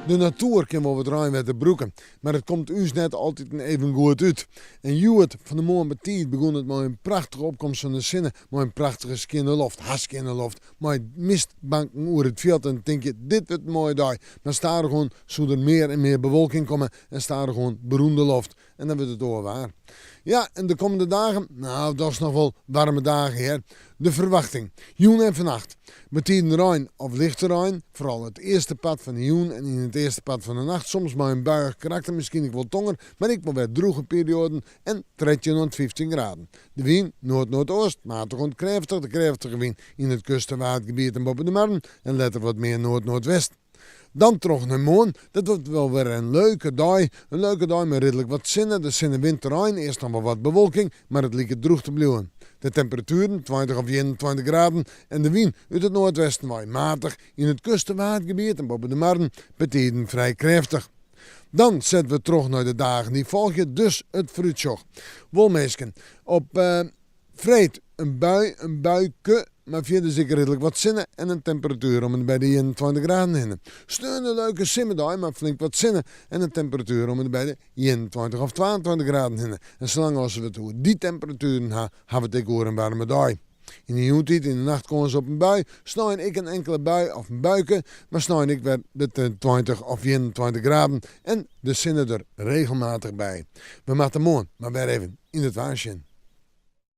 De natoer kin wol wat reinwetter brûke, mar it komt ús net altiten even goed út. En hjoed, fan 'e moarn betiid, begûn it mei in prachtige opkomst fan de sinne, mei in prachtige skjinne loft, hast skjinne loft, mei mistbanken oer it fjild en tink je, dit wurdt in moaie dei. Mar stadichoan soe der mear en mear bewolking komme en stadichoan berûn de loft en dan wurdt it oar waar. Ja, en de kommende dagen, nou dochs noch wol waarme dagen hear. De ferwachting, jûn en fannacht, betiden rein of lichte rein, foaral it earste part fan de jûn en yn it earste part fan de nacht, soms mei in buiïch karakter, miskien ek wol tonger, mar ek wol wer drûge perioaden en 13 oant 15 graden. De wyn, noard-noardoost, matich oant krêftich, de krêftige wyn yn it kust- en waadgebiet en boppe de marren en letter wat mear noard-noardwest. Dan troch nei moarn, dat wurdt wol wer in leuke dei. In leuke dei mei ridlik wat sinne, de sinne wint terrein, earst noch wol wat bewolking, mar it liket drûch te bliuwen. De temperatueren, 20 of 21 graden en de wyn út it noardwesten wei matich, yn it kust- en waadgebiet en boppe de marren betiden frij krêftich. Dan sette we troch nei de dagen dy't folgje, dus it foarútsjoch. Wol minsken, op freed in bui, in buike, mar fierders ek ridlik wat sinne en in temperatuer om en by de 21 graden hinne. Sneon in leuke simmerdei mei flink wat sinne en in temperatuer om en by de 21 of 22 graden hinne. En salang as we it oer dy temperatueren ha, ha we it ek oer in waarme dei. Yn de jûntiid yn de nacht kâns op in bui, snein ek in inkele bui of in buike, mar snein ek wer de 20 of 21 graden en de sinne der regelmatich by. We moatte moarn mar wer even yn it waar sjen.